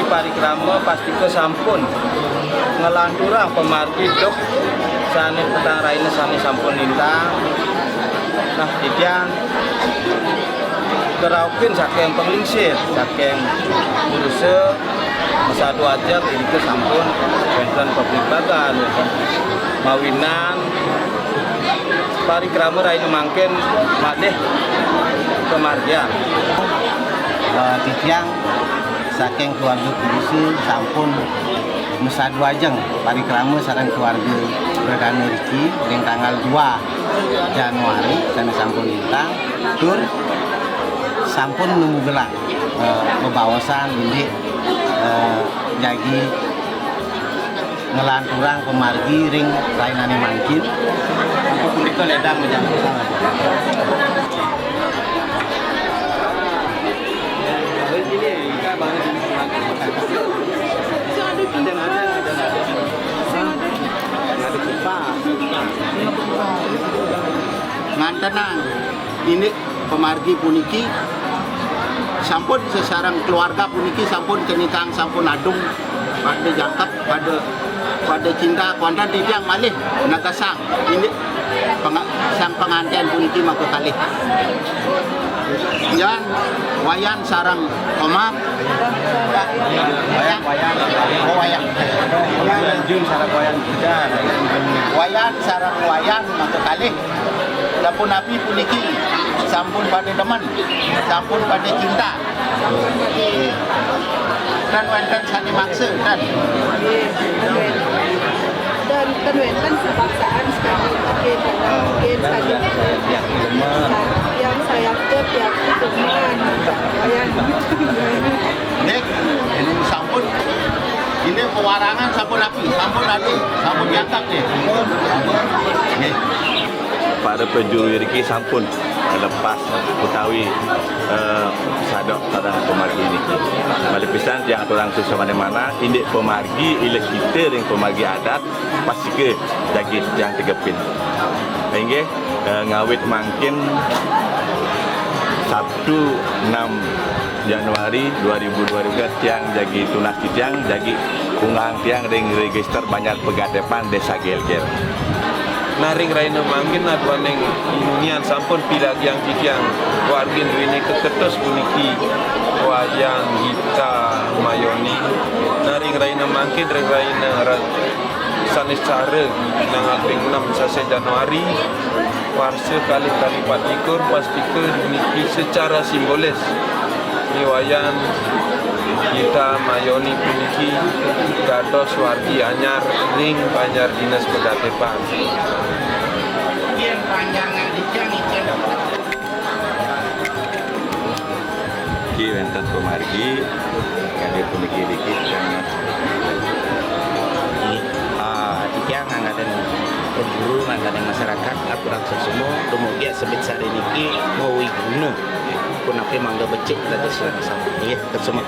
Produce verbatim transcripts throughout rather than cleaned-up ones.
Parikrama pastika sampun nglanturang pamargi duk sané petang rahina sané sampun lintang. Nah, titiang karaukin saking panglingsir, saking purusa masadu ajeng, irika sampun wénten pabligbagan, wénten mawinan parikrama rahina mangkin malih pamargiang. Eh, titiang saking keluarga purusa sampun masadu ajeng parikrama sareng keluarga pradana riki ring tanggal dua Januari sané sampun lintang, tur sampun numugelang, eh, bebaosan indik, eh, jagi nglanturang pamargi ring rahinané mangkin. Ampun punika ledang majangkung. Ngantenang indik pamargi puniki sampun sesareng keluarga puniki sampun kenikang sampun adung pada jangkep pada pada cinta kuantan titiang malih negesang indik panga-, sang pangantén puniki maka kalih. Yan Wayan sareng Komang. Wayan, Wayan. Oh, Wayan. Wayan Jun sareng Wayan Jun. Wayan sareng Wayan maka kalih. Sapunapi puniki sampun pada demen, sampun pada cinta. Tan wénten sané maksa, tan. Dan ten wénten sepaksaan sekali pakai mungkin saja yang saya ke tiap teman. Nek, ini sampun, ini pewarangan sampun api, sampun anu, sampun diangkat nih. Nih. Para prajuru iriki sampun lepas utawi, eh, sadok sareng pamargi niki. Malih pisan tiang aturang suksmaning manah, indik pamargi ilih kita ring pamargi adat, pastika jagi tiang tegepin. Inggih, eh, ngawit mangkin Sabtu enam Januari dua ribu dua puluh tiga tiang jagi tunas titiang jagi unggahang tiang ring register Banjar Pegadepan Desa Gelgel. Nah, ring rahina mangkin aduaning inunian sampun pilargiang titiang wargin duwini kaketus puniki Wayan Gita Mayoni. Nah, ring rahina mangkin ring rahina ra-, Saniscara nangaping enam sasih Januari, warsa kalih tali patlikur, pastika niki secara simbolis Wayan Gita Mayoni puniki dados wargi anyar ring Banjar Dinas Pegadepan. Niki wénten pamargi, kadi puniki riki, ah, titiang anggatin prajuru, anggatin masyarakat, aturang suksma, dumugi sabit sare niki mawiguna. Punapi mangda becik dados sareng sami. Nggih, suksma.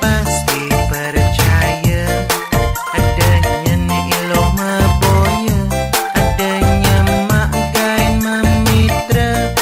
Pasti percaya, adanya ni iloh meboya, adanya mak gain memitra.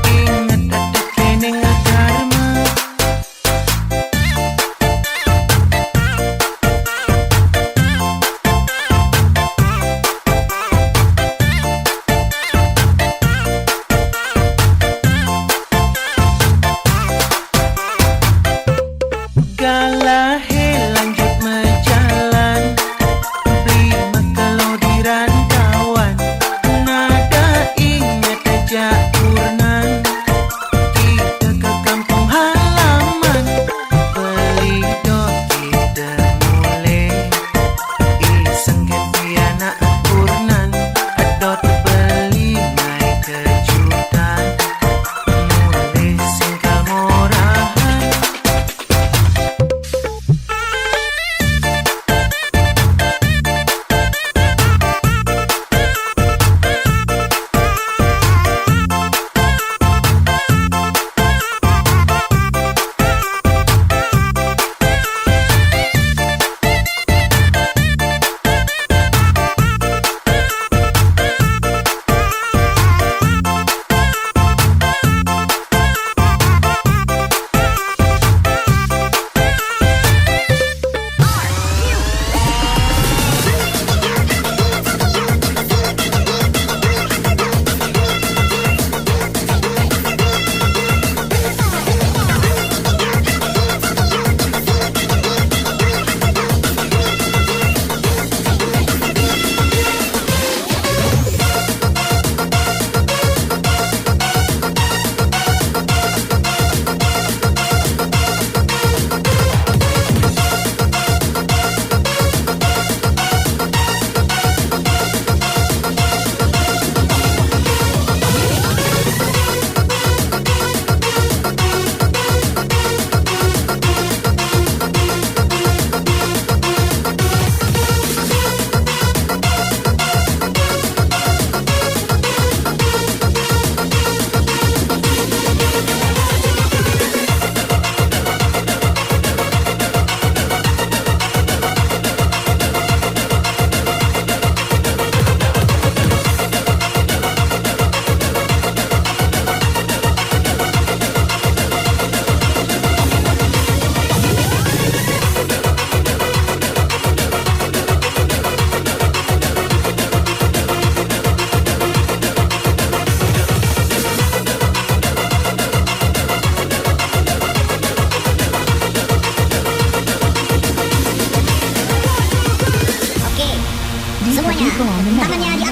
Ingat ada kening karma. Galahe lanjut mejalan, beli makelo di rantauan, nada inget aja kurnan, kita ke kampung halaman, beli do kita mule, iseng ganti anak kurnan, adot beli mai kejutan, mule singkal morahan. Oke. Semuanya, tangannya di